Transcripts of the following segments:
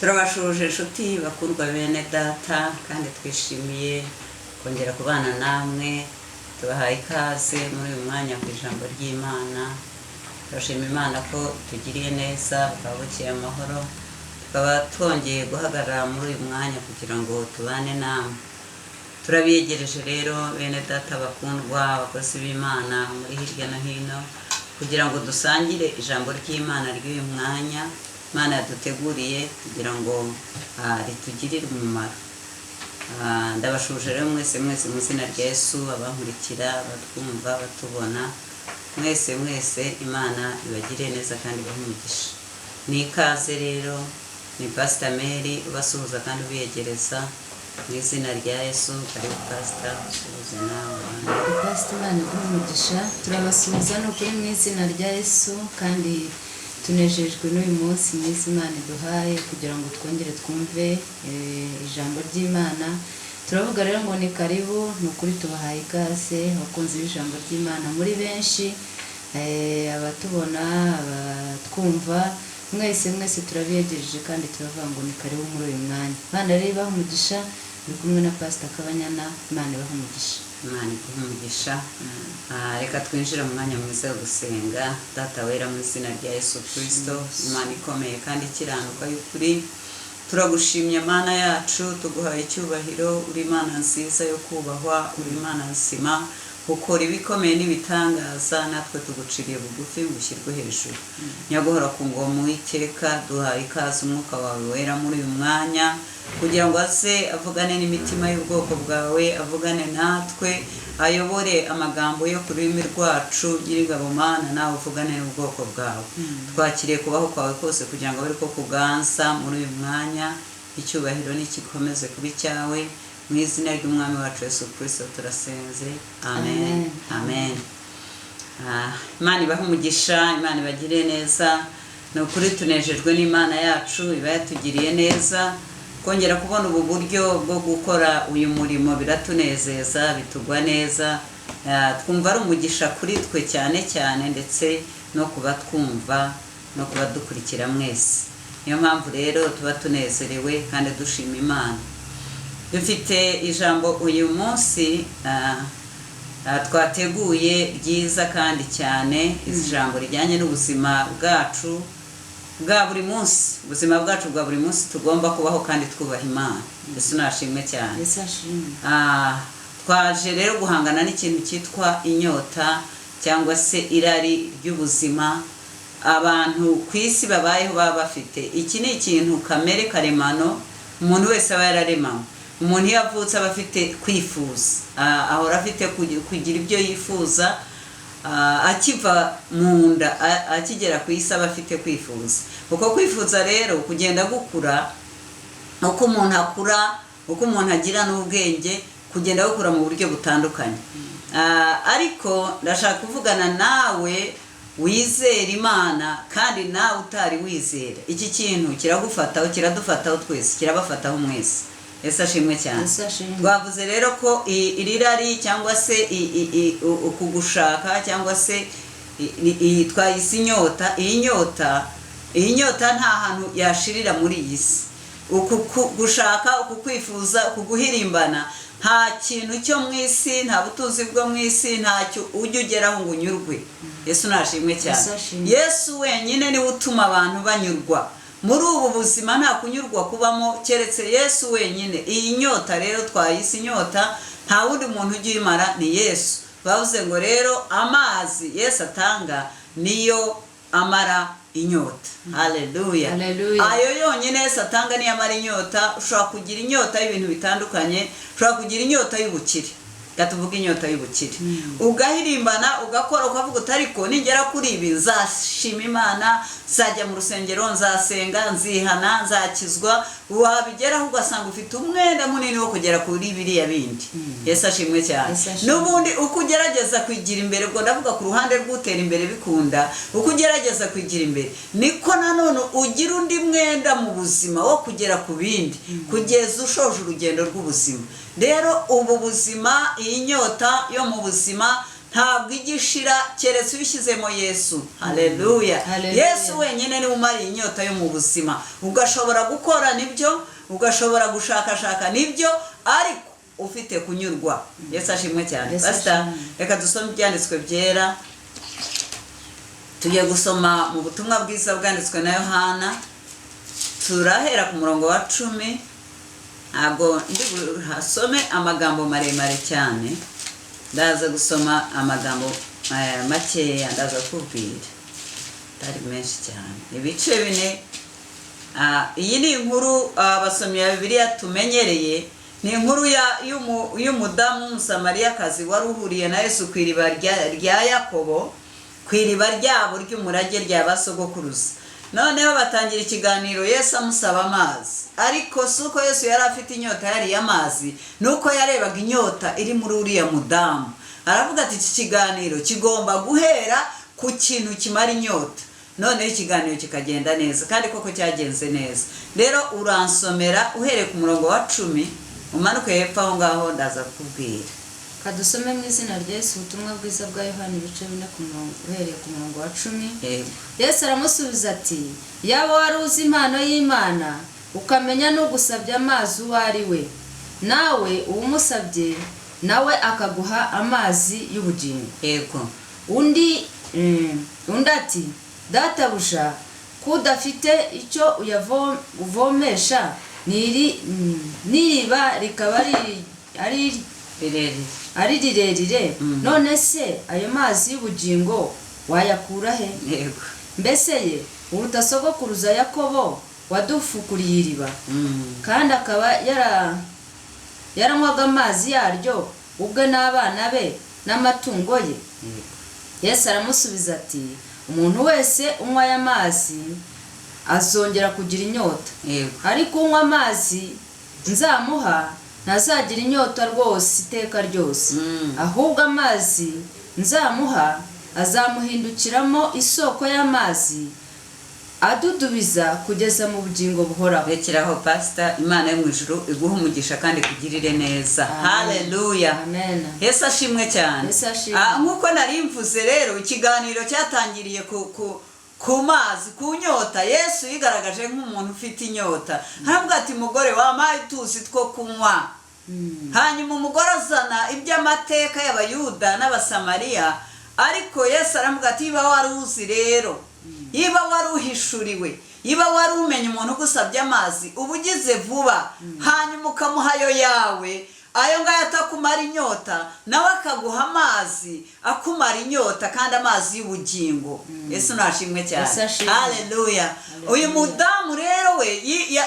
Turabashuhuje inshuti bakundwa bene data, kandi twishimiye kongera kubana namwe. Tubahaye ikaze muri uyu mwanya ku ijambo ry'Imana. Turashima Imana ko tugiriye neza, bukaba bukeye amahoro, tukaba twongeye guhagarara muri uyu mwanya kugira ngo tubane namwe. Turabiyegereje rero bene data bakundwa, abakozi b'Imana muri hirya no hino, kugira ngo dusangire ijambo ry'Imana ry'uyu mwanya Imana yaduteguriye kugira ngo ritugirire umumaro. Ndabashuje rero mwese mwese mu izina rya Yesu, abankurikira, batwumva, batubona, mwese mwese Imana ibagirire neza kandi ibahe umugisha. Ni ikaze rero, ni Pastor Mary ubasuhuza kandi ubiyegereza mu izina rya Yesu. Karibu Pastor, usuhuze nawe abandi. Pastor, Imana iguhe umugisha. Turabasuhuza ni ukuri mu izina rya Yesu, kandi tunejejwe n'uyu munsi mwiza Imana iduhaye kugira ngo twongere twumve ijambo ry'Imana. Turavuga rero ngo ni karibu, ni ukuri tubahaye ikaze abakunzi b'ijambo ry'Imana muri benshi, abatubona, abatwumva, mwese mwese turabiyegereje kandi turavuga ngo ni karibu muri uyu mwanya. Imana rero ibahe umugisha. Uri kumwe na Pastor Kabanyana. Imana ibahe umugisha. Imana iguhe umugisha. Reka twinjire mu mwanya mwiza wo gusenga. Data wera, mu izina rya Yesu Kirisito, Imana ikomeye kandi ikiranuka y'ukuri, turagushimye Mana yacu, tuguhaye icyubahiro. Uri Imana nziza yo kubahwa, uri Imana nzima, ukora ibikomeye n'ibitangaza. Natwe tuguciriye bugufi ngo ushyirwe hejuru, nyaguhora ku ngoma. Uwiteka, duhaye ikaze umwuka wawe wera muri uyu mwanya kugira ngo aze avugane n'imitima y'ubwoko bwawe, avugane natwe, ayobore amagambo yo ku rurimi rwacu. Nyir'ingabo Mana, nawe uvugane n'ubwoko bwawe. Twakiriye kubaho kwawe kose kugira ngo abe ariko kuganza muri uyu mwanya. Icyubahiro nigikomeze kuba icyawe. Mu izina ry'Umwami wacu Yesu Kirisito turasenze, amen, amen. Imana ibahe umugisha, Imana ibagire neza. Ni ukuri tunejejwe n'Imana yacu iba yatugiriye neza. Kongera kubona ubu buryo bwo gukora uyu murimo biratunezeza, bitugwa neza. Twumva ari umugisha kuri twe cyane cyane, ndetse no kuba twumva no kuba dukurikira mwese. Niyo mpamvu rero tuba tunezerewe kandi dushima Imana. Dufite ijambo uyu munsi twateguye ryiza kandi cyane, ijambo rijyanye n'ubuzima bwacu bwa buri munsi, ubuzima bwacu bwa buri munsi tugomba kubaho kandi twubaha Imana. Yesu nashimwe cyane. Yesu ashimwe. Twaje rero guhangana n'ikintu cyitwa inyota cyangwa se irari ry'ubuzima abantu ku isi babayeho baba bafite. Iki ni ikintu kamere karemano umuntu wese aba yararemanywe. Umuntu iyo avutse aba afite kwifuza, ahora afite kugira ibyo yifuza. Akiva mu nda, akigera ku isi aba afite kwifuza. Uko kwifuza rero kugenda gukura uko umuntu akura, uko umuntu agira n'ubwenge, kugenda gukura mu buryo butandukanye. Ariko ndashaka kuvugana nawe wizera Imana kandi nawe utari wizera. Iki kintu kiragufataho, kiradufataho twese, kirabafataho mwese. Yesu ashimwe cyane. Yesu ashimwe. Twavuze rero ko iri rari cyangwa se ukugushaka cyangwa se twayise inyota. Iyi nyota nta hantu yashirira muri iyi si. Uku gushaka, uku kwifuza, uku guhirimbana, nta kintu cyo mu isi, nta butunzi bwo mu isi, ntacyo ujya ugeraho ngo unyurwe. Yesu nashimwe cyane. Yesu ashimwe. Yesu wenyine niwe utuma abantu banyurwa. Muri ubu buzima nta kunyurwa kubamo keretse Yesu wenyine. Iyi nyota rero twayise inyota, nta wundi muntu ujya uyimara, ni Yesu. Bavuze ngo rero amazi Yesu atanga niyo amara inyota. Haleluya! Haleluya. Ayo yonyine Yesu atanga niyo amara inyota. Ushobora kugira inyota y'ibintu bitandukanye, ushobora kugira inyota y'ubukire. Reka tuvuge inyota y'ubukire. Ugahirimbana, ugakora, ukavuga uti: "Ariko ningera kuri ibi nzashima Imana, nzajya mu rusengero, nzasenga, nzihana, nzakizwa." Wabigeraho ugasanga ufite umwenda munini wo kugera kuri biriya bindi. Yesu ashimwe cyane. Yesu ashimwe. N'ubundi uko ugerageza kwigira imbere, ubwo ndavuga ku ruhande rw'utera imbere bikunda, uko ugerageza kwigira imbere niko nanone ugira undi mwenda mu buzima wo kugera ku bindi, kugeza ushoje urugendo rw'ubuzima. Rero ubu buzima, iyi nyota yo mu buzima, Ntabwo igishira keretse ubishyizemo Yesu. Haleluya. Haleluya. Yesu wenyine niwe umara inyota yo mu buzima. Ugashobora gukora nibyo, ugashobora gushakashaka nibyo, ariko ufite kunyurwa. Yesu ashimwe cyane. Yesu Pastor, ashimwe. reka dusome ibyanditswe byera. Tugiye gusoma mu butumwa bwiza bwanditswe na Yohana. Turahera ku murongo wa 10. Ntabwo ndi buhasome amagambo maremare cyane, ndaza gusoma amagambo makeya, ndaza kukubwira atari menshi cyane. Ibice 4. Iyi ni inkuru abasomyi ba Bibiliya tumenyereye. Ni inkuru y'umudamu w'umusamariyakazi wari uhuriye na Yesu ku iriba rya Yakobo, ku iriba ryabo ry'umurage rya ba sogokuruza. Noneho batangira ikiganiro, Yesu amusaba amazi. Ariko si uko Yesu yari afite inyota yariye amazi, ni uko yarebaga inyota iri muri uriya mudamu. Aravuga ati iki kiganiro kigomba guhera ku kintu kimara inyota. Noneho ikiganiro kikagenda neza, kandi koko cyagenze neza. Rero uransomera uhereye ku murongo wa 10 umanuke hepfo aho ngaho, ndaza kukubwira. Kadusome mu izina rya Yesu ubutumwa bwiza bwa Yohana ibice 4 ku murongo, uhereye ku murongo wa 10. Yego. Yesu aramusubiza ati yaba wari uzi impano y'Imana, ukamenya n'ugusabye amazi uwo ari we, nawe uwumusabye nawe akaguha amazi y'ubugingo. Yego. Undi ati databuja, ko udafite icyo uvomesha, n'iriba rikaba ari rirerire, ari rirerire, none se ayo mazi y'ubugingo wayakura he? Yego. Mbese ye uruta sogokuruza Yakobo wadufukuriye iriba, kandi akaba yaranywaga amazi yaryo ubwe n'abana be n'amatungo ye? Yego. Yesu aramusubiza ati umuntu wese unywa aya mazi azongera kugira inyota. Yego. Ariko unywa amazi nzamuha ntazagira inyota rwose iteka ryose. Ahubwo amazi nzamuha azamuhindukiramo isoko y'amazi adudubiza kugeza mu bugingo buhoraho. Rekeraho Pastor, Imana yo mu ijuru iguhe umugisha kandi ikugirire neza. Haleluya. Amen. Yesu ashimwe cyane. Yesu ashimwe. Nk'uko nari mvuze rero, ikiganiro cyatangiriye ku mazi, ku nyota. Yesu yigaragaje nk'umuntu ufite inyota. Aravuga ati mugore, wampaye utuzi two kunywa. Hanyuma umugore azana iby'amateka y'Abayuda n'Abasamariya, ariko Yesu aravuga ati niba wari uzi rero, niba wari uhishuriwe, niba wari umenya umuntu ugusabye amazi, uba ugize vuba, hanyuma ukamuha ayo yawe, ayo ngayo atakumara inyota, nawe akaguha amazi akumara inyota, kandi amazi y'ubugingo. Yesu nashimwe cyane. Yesu ashimwe. Haleluya. Uyu mudamu rero we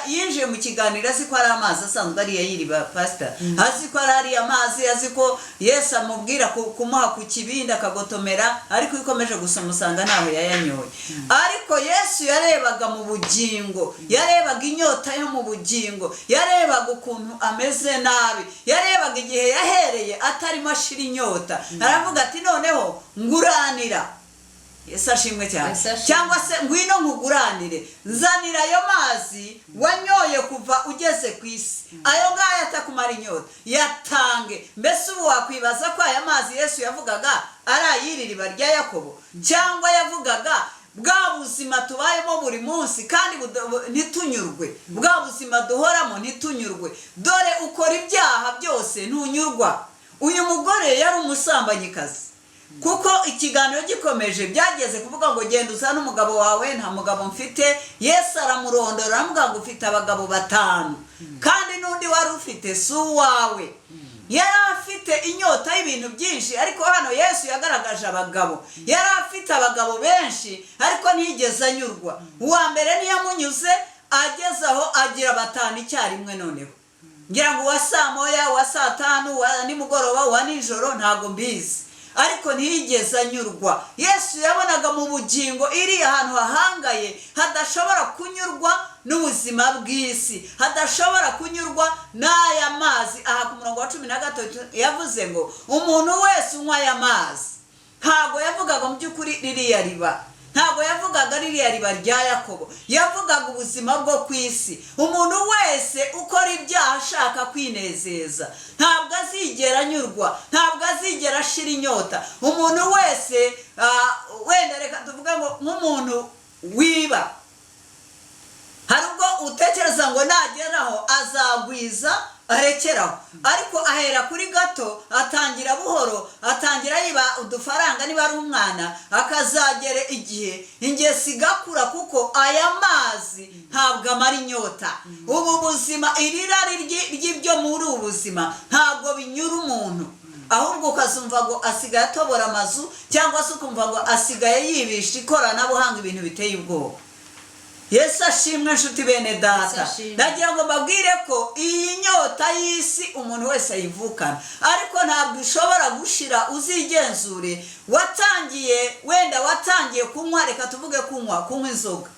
yinjiye mu kiganiro azi ko ari amazi asanzwe ariya y'iriba, Pastor, azi ko ari ariya mazi, azi ko Yesu amubwira kumuha ku kibindi akagotomera, ariko iyo ukomeje gusoma usanga ntaho yayanyoye. Ariko Yesu yarebaga mu bugingo, yarebaga inyota yo mu bugingo, yarebaga ukuntu ameze nabi, yarebaga igihe yahereye atarimo ashira inyota. Aravuga ati noneho nguranira. Yesu ashimwe cyane. Yesu ashimwe. Cyangwa se ngwino nkuguranire, nzanira ayo mazi wanyoye kuva ugeze ku isi, ayo ngayo atakumara inyota, yatange. Mbese ubu wakwibaza ko aya mazi Yesu yavugaga ari ay'iri riba rya Yakobo, cyangwa yavugaga bwa buzima tubayemo buri munsi kandi ntitunyurwe, bwa buzima duhoramo ntitunyurwe. Dore ukora ibyaha byose ntunyurwa. Uyu mugore yari umusambanyikazi, kuko ikiganiro gikomeje byageze kuvuga ngo genda uzane umugabo wawe, nta mugabo mfite. Yesu aramurondora aramubwira ngo ufite abagabo 5, kandi n'undi wari ufite si uwawe. Yari afite inyota y'ibintu byinshi, ariko hano Yesu yagaragaje abagabo. Yari afite abagabo benshi, ariko ntiyigeze anyurwa. Uwa mbere ntiyamunyuze, ageze aho agira 5 icyarimwe. Noneho ngira ngo uwa saa 1, uwa saa 5, uwa nimugoroba, uwa nijoro, ntago mbizi, ariko ntiyigeze anyurwa. Yesu yabonaga mu bugingo iri ahantu hahangaye, hadashobora kunyurwa n'ubuzima bw'isi, hadashobora kunyurwa n'aya mazi. Aha ku murongo wa 13 yavuze ngo umuntu wese unywa aya mazi. Ntago yavugaga mu by'ukuri ririya riba, Ntabwo yavugaga ririya riba rya Yakobo, yavugaga ubuzima bwo ku isi. Umuntu wese ukora ibyaha ashaka kwinezeza ntabwo azigera anyurwa, ntabwo azigera ashira inyota. Umuntu wese, wenda reka tuvuge ngo nk'umuntu wiba, hari ubwo utekereza ngo nageraho azagwiza arekeraho, ariko ahera kuri gato, atangira buhoro, atangira yiba udufaranga niba ari umwana, akazagera igihe ingeso igakura, kuko aya mazi ntabwo amara inyota. Ubu buzima, iri rari ry'ibyo muri ubu buzima ntabwo binyura umuntu, ahubwo ukazumva ngo asigaye atobora amazu, cyangwa se ukumva ngo asigaye yibisha ikoranabuhanga, ibintu biteye ubwoba. Yesu ashimwe, nshuti bene data. Yesu ashimwe. Ndagira ngo mbabwire ko iyi nyota y'isi umuntu wese ayivukana, ariko ntabwo ishobora gushira. Uzigenzure, watangiye, wenda watangiye kunywa, reka tuvuge kunywa inzoga,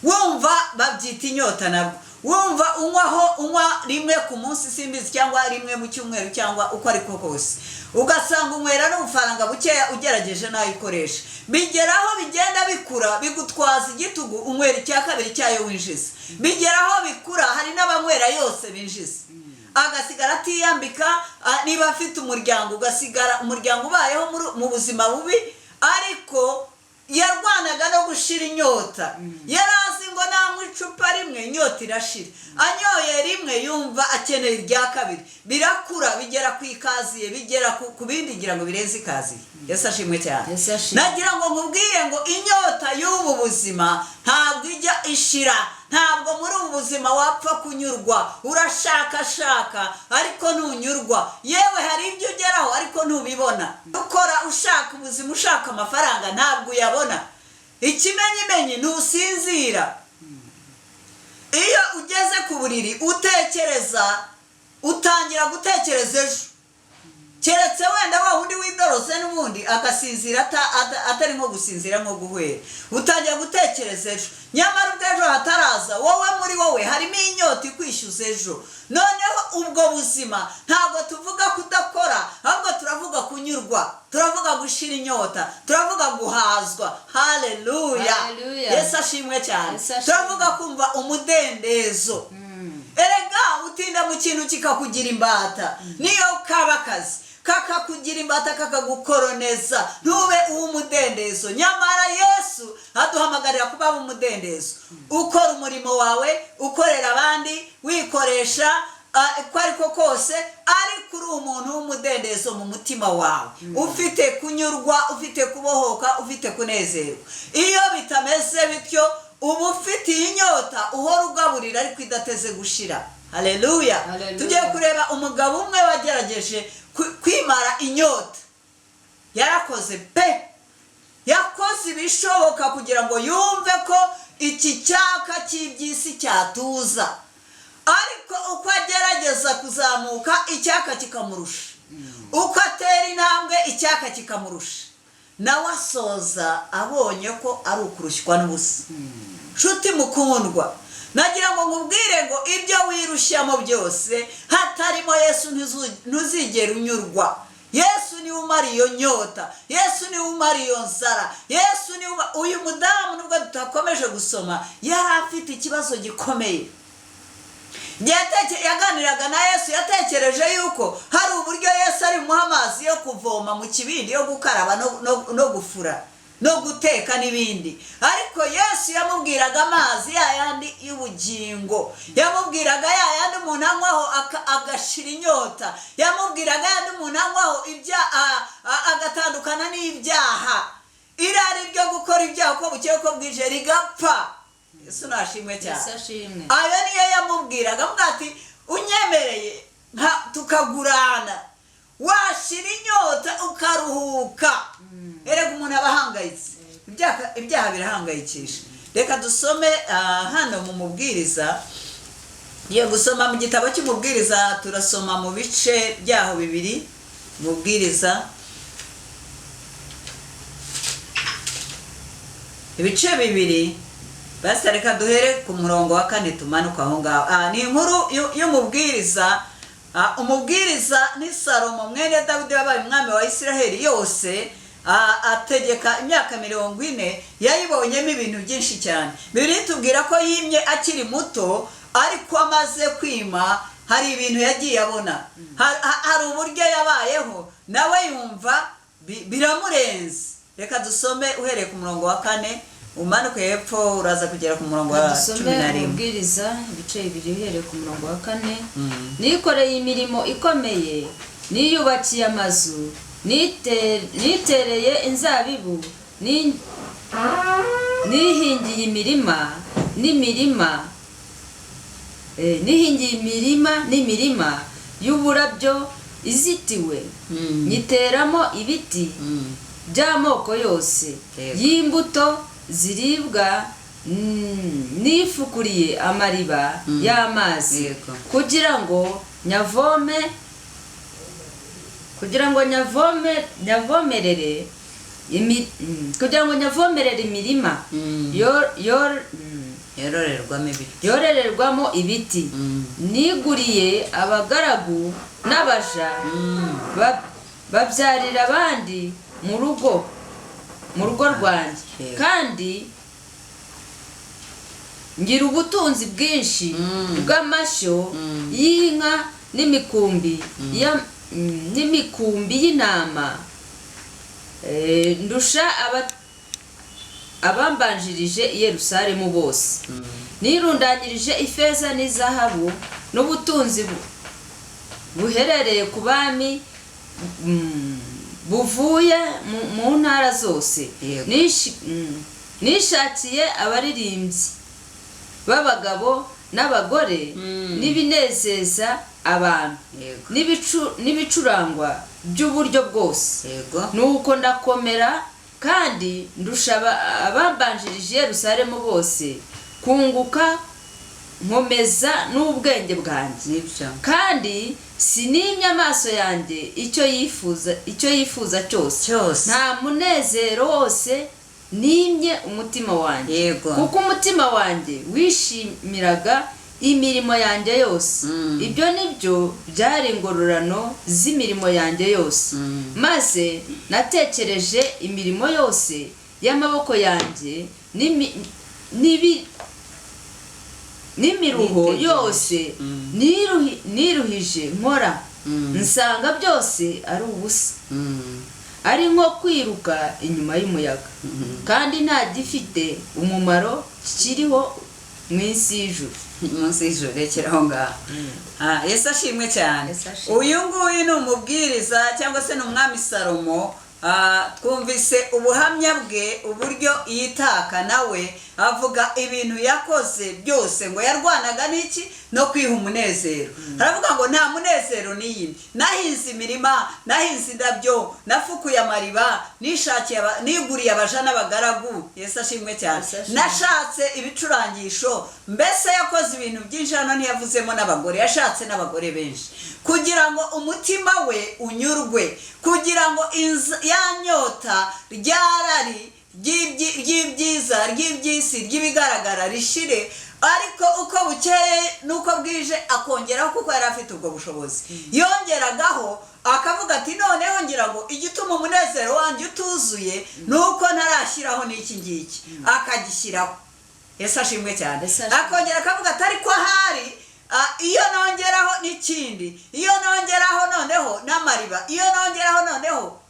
wumva babyita inyota, nabwo wumva unywaho, unywa rimwe ku munsi simbizi, cyangwa rimwe mu cyumweru, cyangwa uko ariko kose, ugasanga unywera n'ubufaranga bukeya ugerageje nayo ukoresha. Bigeraho bigenda bikura, bigutwaza igitugu, unywera icya kabiri cyayo winjiza. Bigeraho bikura, hari n'abanywera yose binjiza, agasigara atiyambika. Niba afite umuryango, ugasigara umuryango ubayeho mu buzima bubi, ariko yarwanaga no gushira inyota. Yari azi ngo nanywa icupa rimwe inyota irashira, anyoye rimwe yumva akeneye irya kabiri. Birakura, bigera ku ikaziye, bigera ku bindi, ngira ngo birenze ikaziye. Yesu ashimwe cyane. Yesu ashimwe. Nagira ngo nkubwire ngo inyota y'ubu buzima ntabwo ijya ishira. Ntabwo muri ubu buzima wapfa kunyurwa. Urashakashaka ariko ntunyurwa. Yewe, hari ibyo ugeraho ariko ntubibona. Ukora ushaka ubuzima, ushaka amafaranga, ntabwo uyabona. Ikimenyimenyi, ntusinzira. Iyo ugeze ku buriri utekereza, utangira gutekereza ejo, keretse wenda wa wundi widorose n'ubundi agasinzira atari nko gusinzira, nko guhwera. Utangira gutekereza ejo, nyamara ubwo ejo hataraza, wowe muri wowe harimo inyota ikwishyuza ejo. Noneho ubwo buzima, ntabwo tuvuga kudakora, ahubwo turavuga kunyurwa, turavuga gushira inyota, turavuga guhazwa. Haleluya! Haleluya. Yesu ashimwe cyane. Yesu ashimwe. Turavuga kumva umudendezo. Erega utinda mu kintu kikakugira imbata, niyo kaba akazi kakakugira imbata, kakagukoroneza, ntube uw'umudendezo. Nyamara Yesu aduhamagarira kuba umudendezo, ukora umurimo wawe, ukorera abandi, wikoresha, uko ariko kose, ariko uri umuntu w'umudendezo mu mutima wawe, ufite kunyurwa, ufite kubohoka, ufite kunezerwa. Iyo bitameze bityo, uba ufite iyi nyota uhora ugaburira ariko idateze gushira. Haleluya! Haleluya. Tugiye kureba umugabo umwe wagerageje kwimara inyota. Yarakoze pe, yakoze ibishoboka kugira ngo yumve ko iki cyaka cy'iby'isi cyatuza, ariko uko agerageza kuzamuka icyaka kikamurusha, uko atera intambwe icyaka kikamurusha, nawe asoza abonye ko ari ukurushywa n'ubusa. Nshuti mukundwa, nagira ngo nkubwire ngo ibyo wirushyamo byose hatarimo Yesu ntuzigera unyurwa. Yesu niwe umara iyo nyota, Yesu niwe umara iyo nzara, Yesu niwe uyu mudamu, nubwo tutakomeje gusoma, yari afite ikibazo gikomeye. Yaganiraga na Yesu, yatekereje yuko hari uburyo Yesu ari bumuhe amazi yo kuvoma mu kibindi, yo gukaraba no gufura no guteka n'ibindi, ariko Yesu yamubwiraga amazi ya yandi y'ubugingo, yamubwiraga ya yandi umuntu anywaho agashira inyota, yamubwiraga yandi umuntu anywaho agatandukana n'ibyaha, irari ryo gukora ibyaha uko bukeye uko bwije rigapfa. Yesu nashimwe cyane. Yesu ashimwe. Ayo niyo yamubwiraga, avuga ati unyemereye tukagurana, washira inyota ukaruhuka. Erega umuntu aba ahangayitse, ibyaha birahangayikisha. Reka dusome hano mu Mubwiriza. Ngiye gusoma mu gitabo cy'Umubwiriza, turasoma mu bice byaho bibiri. Mubwiriza ibice bibiri, basi reka duhere ku murongo wa 4 tumanuka aho ngaho. Ni inkuru y'umubwiriza. Umubwiriza ni Salomo mwene Dawidi wabaye umwami wa Isiraheli yose. Ategeka imyaka 40, yayibonyemo ibintu byinshi cyane. Bibiliya itubwira ko yimye akiri muto, ariko amaze kwima hari ibintu yagiye abona. Hari uburyo yabayeho nawe yumva biramurenze. Reka dusome uhereye ku murongo wa 4 umanuke hepfo, uraza kugera ku murongo wa Dusome 11. Umubwiriza ibice 2 uhereye ku murongo wa 4. Nikoreye imirimo ikomeye, niyubakiye amazu, nitereye inzabibu, nihingiye imirima n'imirima, nihingiye imirima n'imirima y'uburabyo izitiwe, nyiteramo ibiti by'amoko yose y'imbuto ziribwa, nifukuriye amariba y'amazi kugira ngo nyavome, kugira ngo nyavome, nyavomerere kugira ngo nyavomerere imirima Yororerwamo ibiti. Yororerwamo ibiti. Niguriye abagaragu n'abaja, babyarira abandi mu rugo rwanjye, kandi ngira ubutunzi bwinshi bw'amashyo y'inka n'imikumbi y'intama. Ndusha abambanjirije i Yerusalemu bose. Nirundanyirije ifeza n'izahabu n'ubutunzi buherereye ku bami, buvuye mu ntara zose. Nishakiye abaririmbyi b'abagabo n'abagore n'ibinezeza abantu n'ibicurangwa by'uburyo bwose. Nuko ndakomera kandi ndusha abambanjirije i Yerusalemu bose kunguka, nkomeza n'ubwenge bwanjye. Kandi sinimye amaso yanjye icyo yifuza cyose. Cyose. Nta munezero wose nimye umutima wanjye, kuko umutima wanjye wishimiraga imirimo yanjye yose. Ibyo ni byo byari ingororano z'imirimo yanjye yose. Maze natekereje imirimo yose y'amaboko yanjye n'imiruho Nitegereje. yose niruhije nkora, nsanga byose ari ubusa, ari nko kwiruka inyuma y'umuyaga, kandi nta gifite umumaro kiriho mu isi y'ijuru. Munsi y'ijuru. Rekera aho ngaho. Yesu ashimwe cyane. Yesu ashimwe. Uyu nguyu ni umubwiriza cyangwa se ni umwami Salomo. Twumvise ubuhamya bwe, uburyo yitaka nawe avuga ibintu yakoze byose, ngo yarwanaga n'iki? No kwiha umunezero. Aravuga ngo nta munezero niyimye, nahinze imirima, nahinze indabyo, nafukuye amariba, nishakiye niguriye abaja n'abagaragu. Yesu ashimwe cyane. Yesu ashimwe. Nashatse ibicurangisho. Mbese yakoze ibintu byinshi. Hano ntiyavuzemo n'abagore, yashatse n'abagore benshi kugira ngo umutima we unyurwe, kugira ngo ya nyota, ryarari ry'ibyiza, ry'iby'isi, ry'ibigaragara rishire. Ariko uko bukeye n'uko bwije akongeraho, kuko yari afite ubwo bushobozi. Yongeragaho akavuga ati noneho ngira ngo igituma umunezero wanjye utuzuye ni uko ntarashyiraho n'iki ngiki, akagishyiraho. Yesu ashimwe cyane. Yesu ashimwe. Akongera akavuga ati ariko ahari iyo nongeraho n'ikindi, iyo nongeraho noneho n'amariba, iyo nongeraho noneho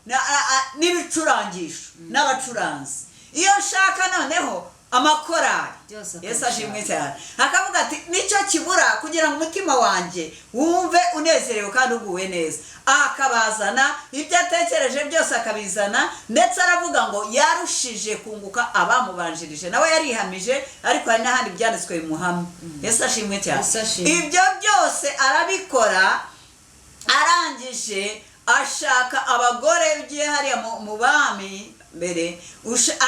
n'ibicurangisho n'abacuranzi, iyo nshaka noneho amakorari. Byose. Yesu ashimwe cyane. Akavuga ati nicyo kibura kugira ngo umutima wanjye wumve unezerewe kandi uguwe neza. Akabazana ibyo atekereje byose akabizana. Ndetse aravuga ngo yarushije kunguka abamubanjirije. Nawe yarihamije, ariko hari n'ahandi byanditswe bimuhamya. Yesu ashimwe cyane. Yesu ashimwe. Ibyo byose arabikora, arangije ashaka abagore. Ugiye hariya mu bami mbere,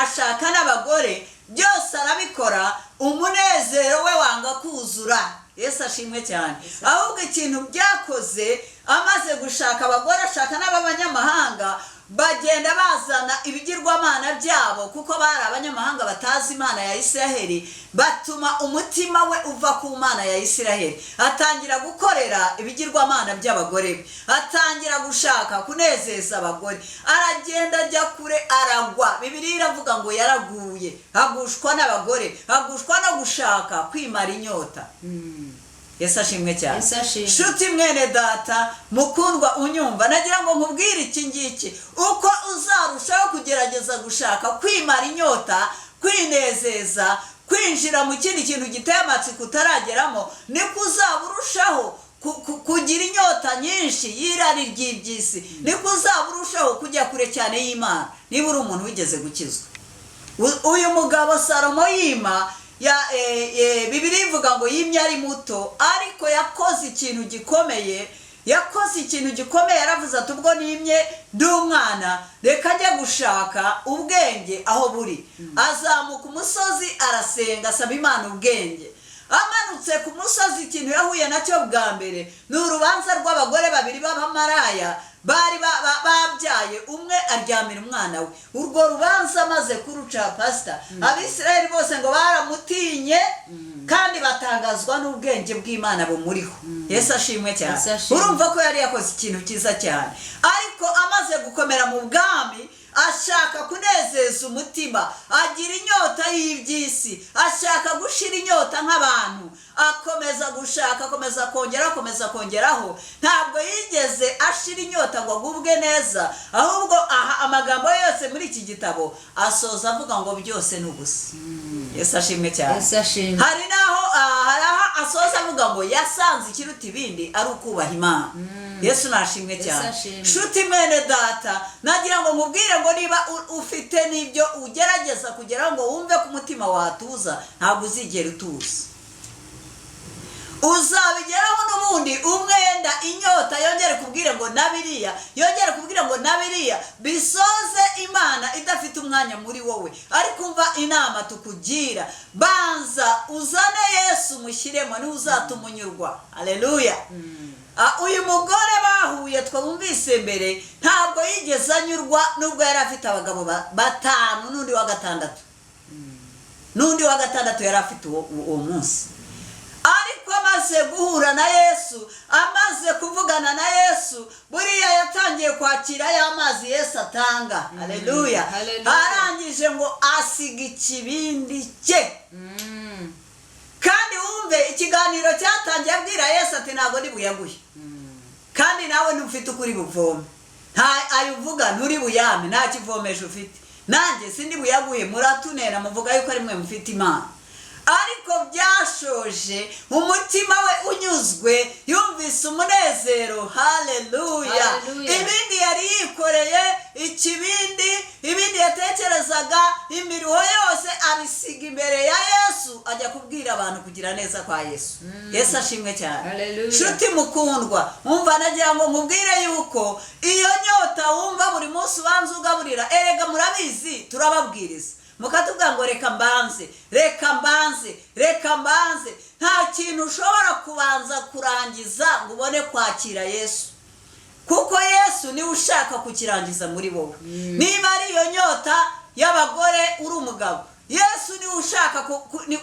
ashaka n'abagore, byose arabikora, umunezero we wanga kuzura. Yesu ashimwe cyane. Ahubwo ikintu byakoze, amaze gushaka abagore, ashaka n'ab'abanyamahanga. Bagenda bazana ibigirwamana byabo, kuko bari abanyamahanga batazi Imana ya Isiraheli. Batuma umutima we uva ku Mana ya Isiraheli, atangira gukorera ibigirwamana by'abagore be, atangira gushaka kunezeza abagore. Aragenda ajya kure, aragwa. Bibiliya iravuga ngo yaraguye, agushwa n'abagore, agushwa no gushaka kwimara inyota. Yesu ashimwe cyane. Yesu ashimwe. Nshuti mwene data mukundwa unyumva, nagira ngo nkubwire iki ngiki: uko uzarushaho kugerageza gushaka kwimara inyota, kwinezeza, kwinjira mu kindi kintu giteye amatsiko utarageramo, niko uzaba urushaho kugira inyota nyinshi y'irari ry'iby'isi, niko uzaba urushaho kujya kure cyane y'Imana, niba uri umuntu wigeze gukizwa. Uyu mugabo Salomo yima ya, Bibiliya ivuga ngo yimye ari muto, ariko yakoze ikintu gikomeye. Yakoze ikintu gikomeye. Yaravuze ati: "Ubwo nimye ndi umwana, reka njye gushaka ubwenge aho buri." Azamuka umusozi, arasenga, asaba Imana ubwenge. Amanutse ku musozi, ikintu yahuye nacyo bwa mbere ni urubanza rw'abagore babiri b'abamaraya bari babyaye, umwe aryamira umwana we. Urwo rubanza amaze kuruca, pasita, Abisirayeli bose ngo baramutinye kandi batangazwa n'ubwenge bw'Imana bumuriho. Yesu ashimwe cyane. Yesu ashimwe. Urumva ko yari yakoze ikintu cyiza cyane, ariko amaze gukomera mu bwami, ashaka kunezeza umutima, agira inyota y'iby'isi, ashaka gushira inyota nk'abantu, akomeza gushaka, akomeza kongeraho, akomeza kongeraho. Ntabwo yigeze ashira inyota ngo agubwe neza, ahubwo aha amagambo yose muri iki gitabo asoza avuga ngo byose ni ubusa. Yesu ashimwe cyane. Yesu ashimwe. Hari n'aho hari aho asoza avuga ngo yasanze ikiruta ibindi ari ukubaha Imana. Yesu nashimwe Yesu cyane. ashimwe. Nshuti mwene data, nagira ngo nkubwire ngo niba ufite n'ibyo ugerageza kugira ngo wumve ko umutima watuza, ntabwo uzigera utuza. Uzabigeraho n'ubundi umwenda, inyota yongere kubwire ngo na biriya, yongere kubwire ngo na biriya, bisoze Imana idafite umwanya muri wowe. Ariko umva inama tukugira: banza uzane Yesu, mushyiremo, niwe uzatuma unyurwa. Aleluya. Uyu mugore bahuye twumvise mbere, ntabwo yigeze anyurwa nubwo yari afite abagabo batanu n'undi wa gatandatu, n'undi wa gatandatu yari afite uwo munsi. Ariko amaze guhura na Yesu, amaze kuvugana na Yesu, buriya yatangiye kwakira ya mazi Yesu atanga. Aleluya. Haleluya. Arangije ngo asiga ikibindi cye. Kandi wumve ikiganiro cyatangiye abwira Yesu ati: "Ntabwo ndi buyaguhe, kandi nawe ntufite ukuri buvome. Nta ayo uvuga, nturi buyame, nta kivomesho ufite, nanjye sindi buyaguhe. Muratunera, muvuga yuko ari mwe mufite Imana." Ariko byashoje umutima we unyuzwe, yumvise umunezero. Haleluya. Haleluya. Ibindi yari yikoreye, ikibindi, ibindi yatekerezaga, imiruho yose abisiga imbere ya Yesu, ajya kubwira abantu kugira neza kwa Yesu. Yesu ashimwe cyane. Haleluya. Nshuti mukundwa wumva, nagira ngo nkubwire yuko iyo nyota wumva buri munsi ubanza ugaburira, erega murabizi, turababwiriza mukatubwira ngo reka mbanze, reka mbanze, reka mbanze. Nta kintu ushobora kubanza kurangiza ngo ubone kwakira Yesu, kuko Yesu niwe ushaka kukirangiza muri wowe. Niba ari iyo nyota y'abagore uri umugabo, Yesu niwe ushaka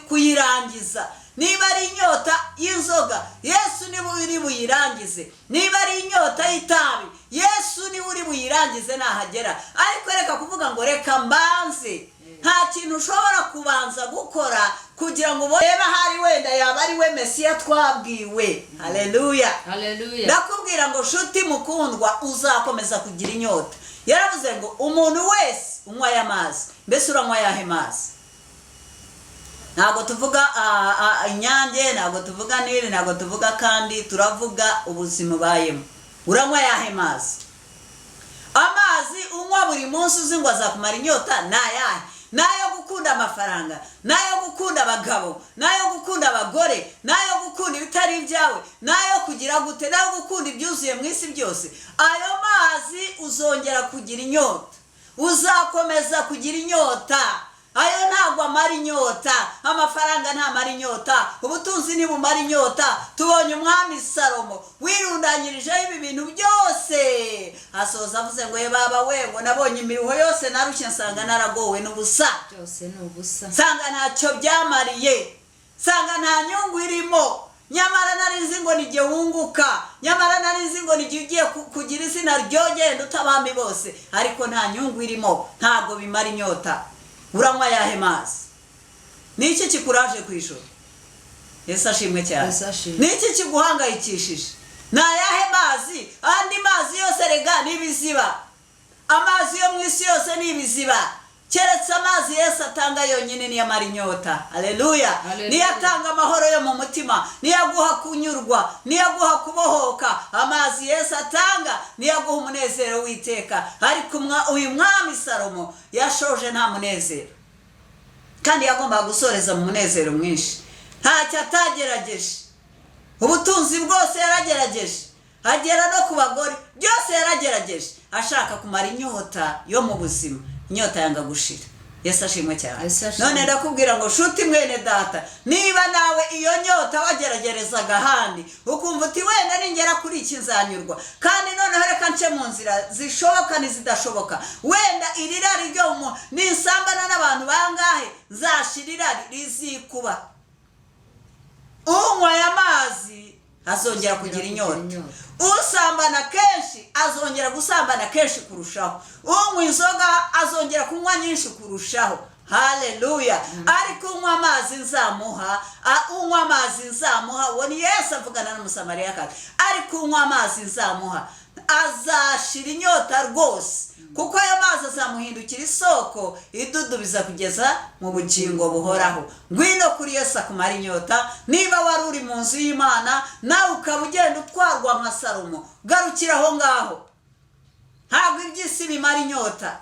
kuyirangiza. Niba ari inyota y'inzoga, Yesu niwe uri buyirangize. Niba ari inyota y'itabi, Yesu niwe uri buyirangize nahagera. Ariko reka kuvuga ngo reka mbanze. Nta kintu ushobora kubanza gukora kugira ngo ubone. Reba, ahari wenda yaba ari we Mesiya twabwiwe. Haleluya. Haleluya. Ndakubwira ngo shuti mukundwa, uzakomeza kugira inyota. Yaravuze ngo umuntu wese unywa aya mazi. Mbese uranywa ayahe mazi? Ntabwo tuvuga Inyange, ntabwo tuvuga Nili, ntabwo tuvuga, kandi turavuga ubuzima ubayemo. Uranywa ayahe mazi? Amazi unywa buri munsi uzi ngo azakumara inyota ni ayahe? Ni ayo gukunda amafaranga, ni ayo gukunda abagabo, ni ayo gukunda abagore, ni ayo gukunda ibitari ibyawe, ni ayo kugira gute, ni ayo gukunda ibyuzuye mu isi byose? Ayo mazi uzongera kugira inyota, uzakomeza kugira inyota. Ayo ntabwo amara inyota. Amafaranga ntamara inyota, ubutunzi ntibumara inyota. Tubonye umwami Salomo wirundanyirijeho ibi bintu byose, asoza avuze ngo ye baba we, ngo nabonye imiruho yose narushye, nsanga naragowe n'ubusa. Byose ni ubusa. Nsanga ntacyo byamariye, nsanga nta nyungu irimo. Nyamara nari nzi ngo nijye wunguka, nyamara nari nzi ngo nijye ugiye kugira izina ryogenda utabami bose, ariko nta nyungu irimo, ntabwo bimara inyota. Uranywa ayahe mazi? Ni iki kikuraje ku ijoro? Yesu ashimwe cyane. Yesu ashimwe. Ni iki kiguhangayikishije? Ni ayahe mazi? Andi mazi yose rega ni ibiziba. Amazi yo mu isi yose ni ibiziba, keretse amazi Yesu atanga yonyine niyo amara inyota. Haleluya. Haleluya. Niyo atanga amahoro yo mu mutima, niyo aguha kunyurwa, niyo aguha kubohoka. Amazi Yesu atanga niyo aguha umunezero w'iteka. Ariko uyu mwami Salomo yashoje nta munezero, kandi yagombaga gusoreza mu munezero mwinshi. Ntacyo atagerageje, ubutunzi bwose yaragerageje, agera no ku bagore, byose yaragerageje, ashaka kumara inyota yo mu buzima. Inyota yanga gushira. Yesu ashimwe cyane. Yesu ashimwe. None ndakubwira ngo shuti mwene data, niba nawe iyo nyota wageragerezaga ahandi, ukumva uti wenda ningera kuri iki nzanyurwa, kandi noneho reka nce mu nzira zishoboka n'izidashoboka, wenda iri rari ryo mu nisambana n'abantu bangahe nzashira irari rizikuba. Unywa aya mazi azongera kugira inyota. Usambana kenshi azongera gusambana kenshi kurushaho. Unywa inzoga azongera kunywa nyinshi kurushaho. Haleluya. Ariko unywa amazi nzamuha, unywa amazi nzamuha, uwo ni Yesu avugana n'Umusamariyakazi. Ariko unywa amazi nzamuha azashira inyota rwose, kuko ayo mazi azamuhindukira isoko idudubiza kugeza mu bugingo buhoraho. Ngwino kuri Yesu akumara inyota. Niba wari uri mu nzu y'Imana nawe ukaba ugenda utwarwa nka Salomo, garukira aho ngaho. Ntabwo iby'isi bimara inyota,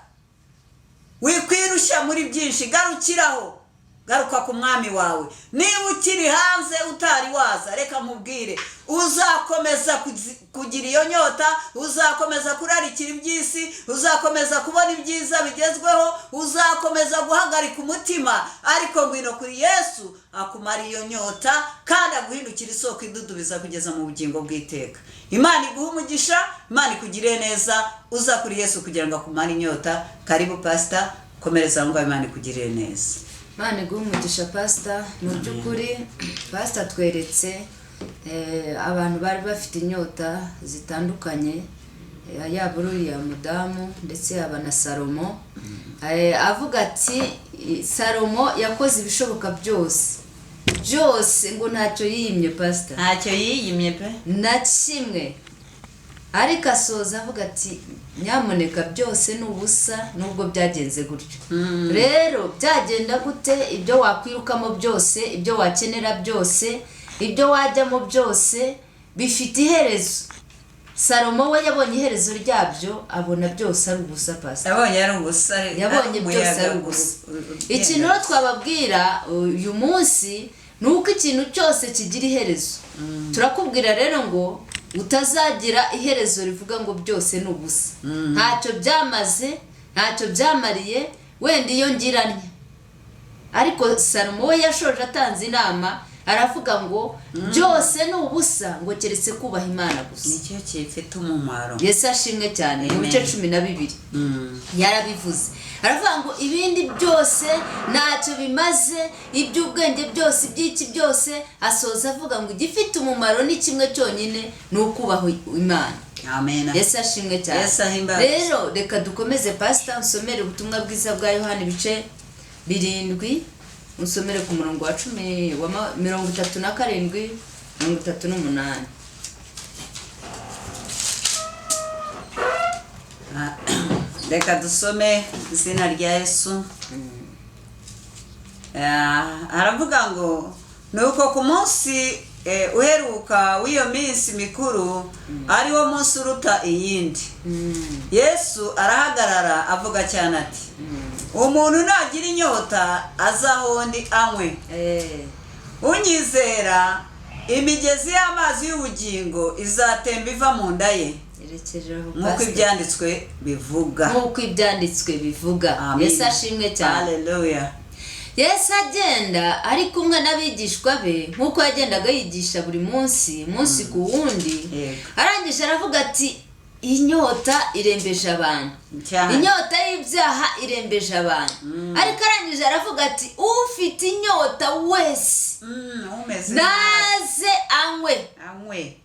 wikwirushya muri byinshi, garukiraho, garuka ku mwami wawe. Niba ukiri hanze utari waza, reka nkubwire, uzakomeza kugira iyo nyota, uzakomeza kurarikira iby'isi, uzakomeza kubona ibyiza bigezweho, uzakomeza guhagarika umutima. Ariko ngwino kuri Yesu akumara iyo nyota, kandi aguhindukira isoko idudubiza kugeza mu bugingo bw'iteka. Imana iguhe umugisha, Imana ikugirire neza. Uza kuri Yesu kugira ngo akumare inyota. Karibu pastor, komereza aho ngaho, Imana ikugirire neza. Imana iguhe umugisha pastor. Mu by'ukuri pastor tweretse abantu bari bafite inyota zitandukanye, yaba uriya mudamu ndetse yaba na Salomo. Avuga ati Salomo yakoze ibishoboka byose byose, ngo ntacyo yiyimye pastor. Ntacyo yiyimye pe, na kimwe. Ariko asoza avuga ati nyamuneka byose ni ubusa nubwo byagenze gutyo. Rero byagenda gute, ibyo wakwirukamo byose, ibyo wakenera byose, ibyo wajyamo byose bifite iherezo. Salomo we yabonye iherezo ryabyo, abona byose ari ubusa pastor. Yabonye ari ubusa, yabonye byose ari ubusa. Ikintu rero twababwira uyu munsi ni uko ikintu cyose kigira iherezo. Turakubwira rero ngo utazagira iherezo rivuga ngo byose ni ubusa. Ntacyo byamaze, ntacyo byamariye, wenda iyo ngiranye. Ariko Salomo we yashoje atanze inama, aravuga ngo byose ni ubusa, ngo keretse kubaha Imana gusa. Nicyo gifite umumaro. Yesu ashimwe cyane. Mu bice 12 yarabivuze, aravuga ngo ibindi byose ntacyo bimaze, iby'ubwenge byose, iby'iki byose. Asoza avuga ngo igifite umumaro ni kimwe cyonyine, ni ukubaha Imana. Amen. Yesu ashimwe cyane. Yesu ahimbazwe. Rero reka dukomeze pastor, nsomere ubutumwa bwiza bwa Yohana ibice 7, usomere ku murongo wa 10 wa 37, 38. Reka dusome izina rya Yesu. Aravuga ngo nuko ku munsi uheruka w'iyo minsi mikuru, ari wo munsi uruta iyindi, Yesu arahagarara avuga cyane ati umuntu nagira inyota azaho ndi anywe. Unyizera imigezi y'amazi y'ubugingo izatemba iva mu nda ye, nk'uko ibyanditswe bivuga. Nk'uko ibyanditswe bivuga. Yesu ashimwe cyane. Haleluya. Yesu agenda ari kumwe n'abigishwa be nk'uko yagendaga yigisha buri munsi, umunsi ku wundi. Arangije aravuga ati inyota irembeje abantu, inyota y'ibyaha irembeje abantu. Ariko arangije aravuga ati ufite inyota wese naze anywe.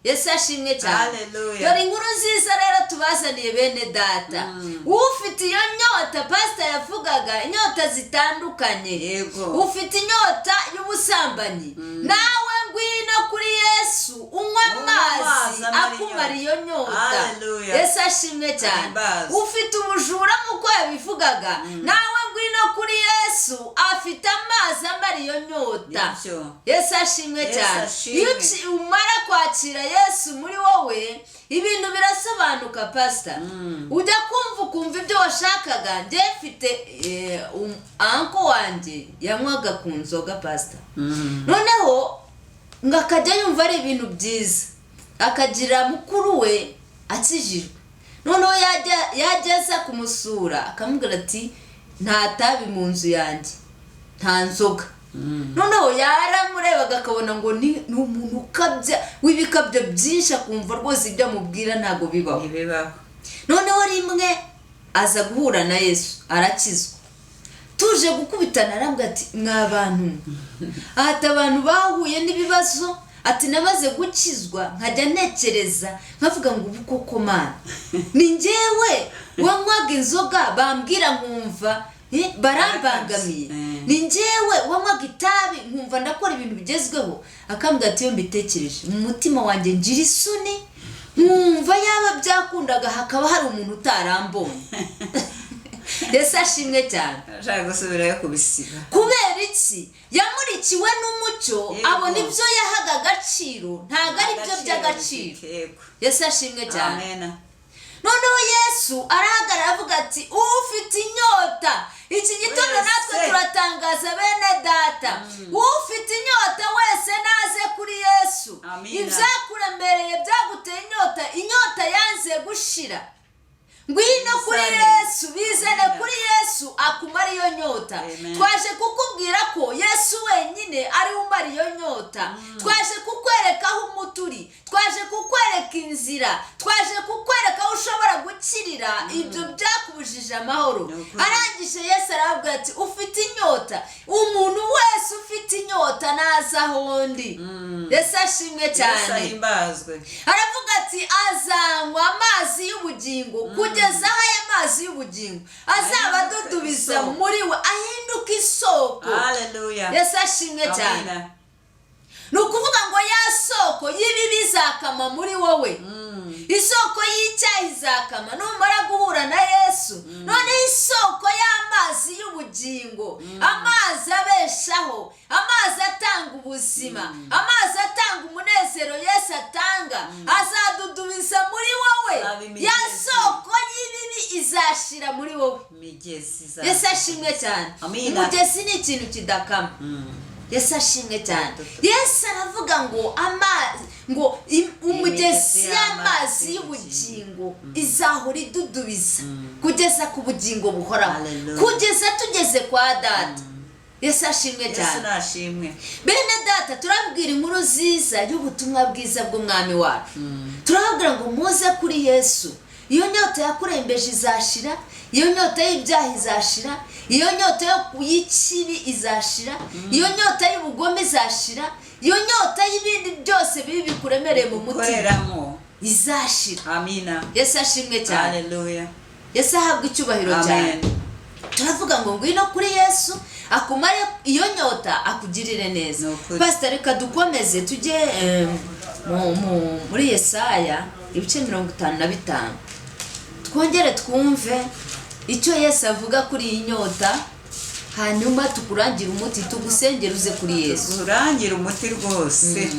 Yesu ashimwe cyane. Dore inkuru nziza rero tubazaniye bene data. Ufite iyo nyota, pasita yavugaga inyota zitandukanye. Ufite inyota y'ubusambanyi, nawe ngwino kuri Yesu unywe amazi akumara iyo nyota. Yesu ashimwe cyane. Ufite ubujura nk'uko yabivugaga, nawe ngwino kuri Yesu afite amazi amara iyo nyota. Yesu ashimwe cyane. Iyo umara kwakira Yesu muri wowe, ibintu birasobanuka pasita. Ujya kumva ukumva ibyo washakaga. Njye mfite anko wanjye yanywaga ku nzoga pasita, noneho ngo akajya yumva ari ibintu byiza, akagira mukuru we akijijwe, noneho yajya aza kumusura akamubwira ati nta tabi mu nzu yanjye, nta nzoga. Noneho yaramurebaga akabona ngo ni umuntu ukabya w'ibikabyo byinshi, akumva rwose ibyo amubwira ntabwo bibaho. Noneho rimwe aza guhura na Yesu arakizwa, tuje gukubitana arambwira ati mwa bantu, ati abantu bahuye n'ibibazo, ati namaze gukizwa nkajya ntekereza nkavuga ngo ubu koko mana ni njyewe wanywaga inzoga bambwira nkumva barambangamiye, ni njyewe wanywaga itabi nkumva ndakora ibintu bigezweho. Akambwira ati iyo mbitekereje mu mutima wanjye ngira isoni, nkumva yaba byakundaga hakaba hari umuntu utarambonye. Yesu ashimwe cyane. Ashaka gusubirayo kubisiba. Kubera iki? Yamurikiwe n'umucyo, abona ibyo yahaga agaciro ntabwo ari byo by'agaciro. Yesu ashimwe cyane. Noneho Yesu arahagarara avuga ati ufite inyota, iki gitondo natwe turatangaza bene data, ufite inyota wese naze kuri Yesu. Ibyakuremereye byaguteye inyota, inyota yanze gushira, ngwino kuri Yesu, bizane kuri Yesu akumara iyo nyota. Twaje kukubwira ko Yesu wenyine ari we umara iyo nyota. Twaje kukwereka aho umuti uri, twaje kukwereka inzira, twaje kukwereka aho ushobora gukirira ibyo byakubujije amahoro. Arangije Yesu arababwira ati ufite inyota, umuntu wese ufite inyota naza aho ndi. Yesu ashimwe cyane. Aravuga ati azanywa amazi y'ubugingo kugeza aho aya mazi y'ubugingo azaba adudubiza muri we, ahinduka isoko. Yesu ashimwe cyane. Ni ukuvuga ngo ya soko y'ibibi izakama muri wowe, isoko y'icyaha izakama numara guhura na Yesu. Noneho isoko y'amazi y'ubugingo, amazi abeshaho, amazi atanga ubuzima, amazi atanga umunezero Yesu atanga, azadudubiza muri wowe. Ya soko y'ibibi izashira muri wowe. Yesu ashimwe cyane. Umugezi ni ikintu kidakama. Yesu ashimwe cyane. Yesu aravuga ngo amazi, ngo umugezi y'amazi y'ubugingo izahora idudubiza kugeza ku bugingo buhoraho, kugeza tugeze kwa data. Yesu ashimwe cyane. Bene data, turabwira inkuru nziza y'ubutumwa bwiza bw'umwami wacu. Turababwira ngo muze kuri Yesu. Iyo nyota yakurembeje izashira, iyo nyota y'ibyaha izashira, iyo nyota y'ikibi izashira, iyo nyota y'ubugome izashira, iyo nyota y'ibindi byose bibi bikuremereye mu mutima izashira. Yesu ashimwe cyane. Yesu ahabwa icyubahiro cyane. Turavuga ngo ngwino kuri Yesu akumare iyo nyota, akugirire neza. Pastor, reka dukomeze tujye muri Yesaya ibice 55, twongere twumve icyo Yesu avuga kuri iyi nyota, hanyuma tukurangire umuti, tugusengere uze kuri Yesu. Tukurangire umuti rwose.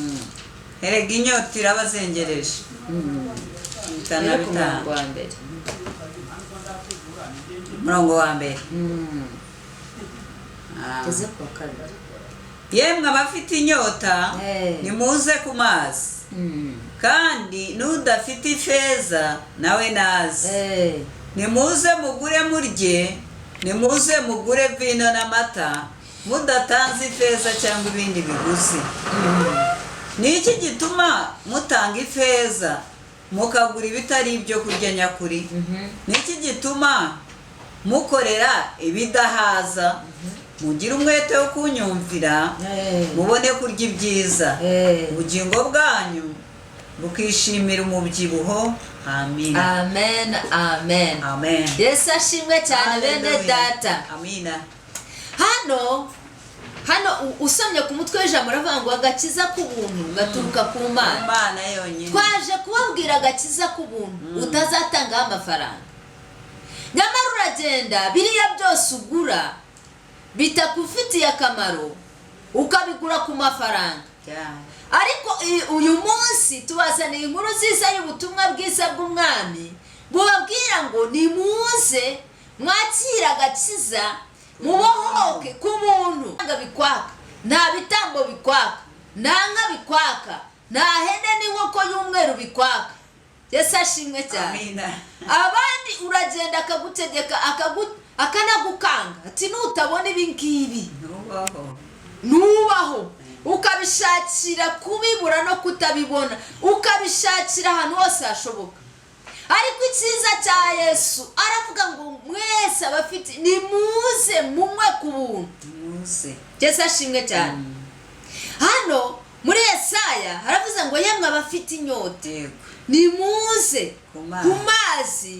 Erega inyota irabazengereje. 55 Murongo wa mbere. Tugeze ku wa kabiri. Yemwe abafite inyota nimuze ku mazi, kandi n'udafite ifeza nawe naze. Nimuze mugure murye, nimuze mugure vino n'amata, Mudatanze ifeza cyangwa ibindi biguzi. Ni iki gituma mutanga ifeza mukagura ibitari ibyo kurya nyakuri? Ni iki gituma mukorera ibidahaza? Mugire umwete wo kunyumvira, mubone kurya ibyiza, ubugingo bwanyu bukishimira umubyibuho. Amin. Amen, amen. Amen. Yesu ashimwe cyane, bene Hallelujah. data. Amina. Hano usomye ku mutwe w'ijambo uravuga ngo agakiza k'ubuntu gaturuka ku Mana. Imana yonyine. Twaje kubabwira agakiza k'ubuntu utazatangaho amafaranga. Nyamara uragenda, biriya byose ugura bitakufitiye akamaro, ukabigura ku mafaranga. Cyane. Ariko uyu munsi tubazaniye inkuru nziza y'ubutumwa bwiza bw'umwami, bubabwira ngo nimuze mwakire agakiza, mubohoke ku muntu. Ntabwo bikwaka, nta bitambo bikwaka, nta nka bikwaka, nta hene n'inkoko y'umweru bikwaka. Yesu ashimwe cyane. Amina. Abandi uragenda akagutegeka, akanagukanga ati nutabona ibi ngibi Ntubaho. Nubaho. Ukabishakira kubibura no kutabibona, ukabishakira ahantu hose hashoboka. Ariko icyiza cya Yesu, aravuga ngo mwese abafite, nimuze munywe ku buntu. Muze. Yesu ashimwe cyane. Hano muri Yesaya haravuze ngo yemwe abafite inyota, nimuze Ku mazi. ku mazi.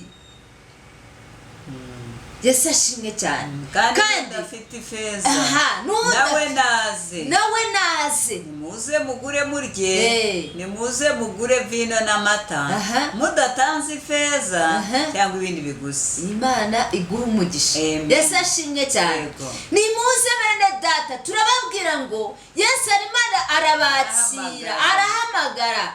Yesu ashimwe cyane. Kandi Kandi udafite ifeza Aha, nawe naze. Nawe naze. Nimuze mugure murye, nimuze mugure vino n'amata, mudatanze ifeza cyangwa ibindi biguzi. Imana iguha umugisha. Amen. Yesu ashimwe cyane. Yego. Nimuze bene data, turababwira ngo Yesu arimo arabakira, Arahamagara. arahamagara,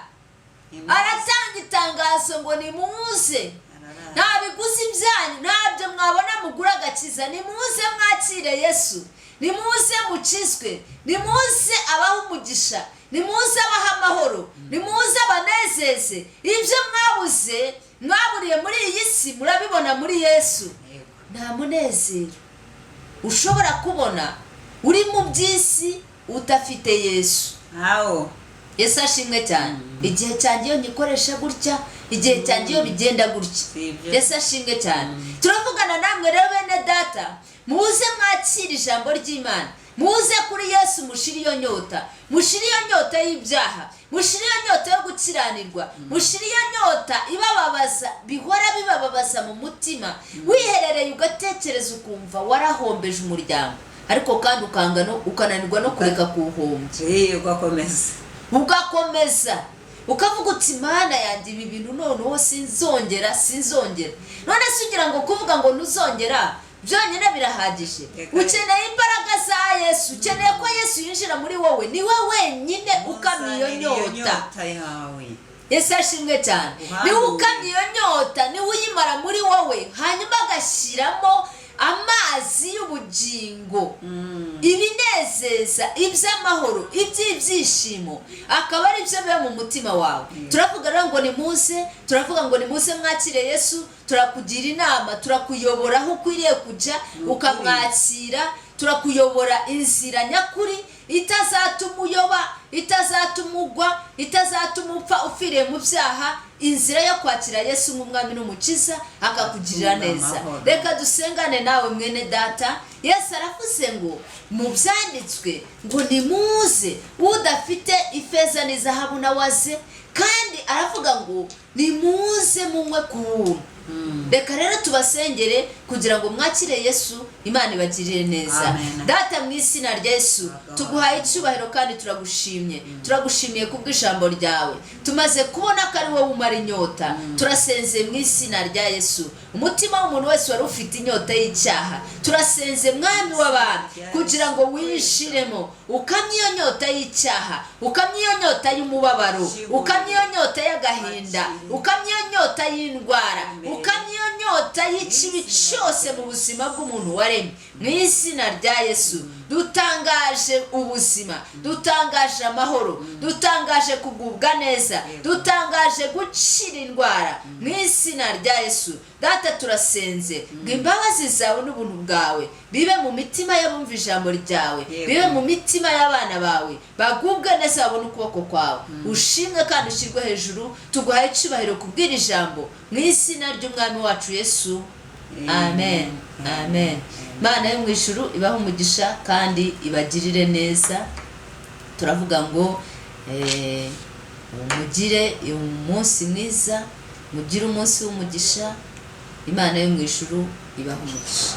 Nimuze. aratanga itangazo ngo nimuze. Ararara. Nta biguzi byanyu, ntabyo mwabona mugura agakiza. Nimuze mwakire Yesu, nimuze mukizwe, nimuze abaha umugisha, nimuze abaha amahoro, nimuze abanezeze. Ibyo mwabuze, mwaburiye muri iyi si, murabibona muri Yesu. Nta munezero ushobora kubona uri mu by'isi udafite Yesu. Ntawo. Yesu ashimwe cyane. Igihe cyanjye iyo ngikoresha gutya, igihe cyanjye iyo bigenda gutya. Si ibyo. Yesu ashimwe cyane. Turavugana namwe rero bene data, muze mwakire ijambo ry'Imana, muze kuri Yesu, mushire iyo nyota, mushire iyo nyota y'ibyaha, mushire iyo nyota yo gukiranirwa, mushire iyo nyota ibababaza, bihora bibababaza mu mutima, wiherereye ugatekereza ukumva warahombeje umuryango, ariko kandi ukanga no ukananirwa no kureka kuwuhombya. Ugakomeza. Ugakomeza ukavuga uti Mana yanjye, ibi bintu noneho sinzongera, sinzongera. None se ugira ngo kuvuga ngo ntuzongera byonyine birahagije? Reka. Ukeneye imbaraga za Yesu, ukeneye ko Yesu yinjira muri wowe. Niwe wenyine ukamya iyo Uzanira nyota. Nyota yawe. Yesu ashimwe cyane. Uhandure. Niwe ukamya iyo nyota, niwe uyimara muri wowe, hanyuma agashyiramo amazi y'ubugingo, ibinezeza, iby'amahoro, iby'ibyishimo, akaba ari byo biba mu mutima wawe. Turavuga rero ngo nimuze, turavuga ngo nimuze mwakire Yesu. Turakugira inama, turakuyobora aho ukwiriye kujya, Ni ukuri. ukamwakira. Turakuyobora inzira nyakuri itazatuma uyoba, itazatuma ugwa, itazatuma upfa upfiriye mu byaha, inzira yo kwakira Yesu nk'umwami n'umukiza, akakugirira Atunga neza. amahoro. Reka dusengane nawe mwene data. Yesu aravuze ngo mu byanditswe ngo nimuze, udafite ifeza n'izahabu nawe aze, kandi aravuga ngo nimuze munywe ku buntu. Reka rero tubasengere kugira ngo mwakire Yesu, Imana ibagirire neza. Amen. Data, mu izina rya Yesu, tuguhaye icyubahiro kandi turagushimye. Turagushimiye kubw'ijambo ryawe, tumaze kubona ko ari wowe umara inyota. Turasenze mu izina rya Yesu, umutima w'umuntu wese wari ufite inyota y'icyaha, turasenze Mwami w'abantu kugira ngo winjiremo, ukamye iyo nyota y'icyaha, ukamye iyo nyota y'umubabaro, ukamye iyo nyota y'agahinda, ukamye iyo nyota y'indwara, ukamye iyo nyota y'ikibi cyose mu buzima bw'umuntu waremye, mu izina rya Yesu. Dutangaje ubuzima, dutangaje amahoro, dutangaje kugubwa neza, dutangaje gukira indwara mu izina rya Yesu. Data, turasenze ngo imbabazi zawe n'ubuntu bwawe bibe mu mitima y'abumva ijambo ryawe, bibe mu mitima y'abana bawe, bagubwe neza, babone ukuboko kwawe. Ushimwe kandi ushyirwe hejuru. Tuguhaye icyubahiro kubwira ijambo mu izina ry'Umwami wacu Yesu. Amen, amen. Imana yo mu ijuru ibahe umugisha kandi ibagirire neza. Turavuga ngo mugire umunsi mwiza, mugire umunsi w'umugisha. Imana yo mu ijuru ibahe umugisha.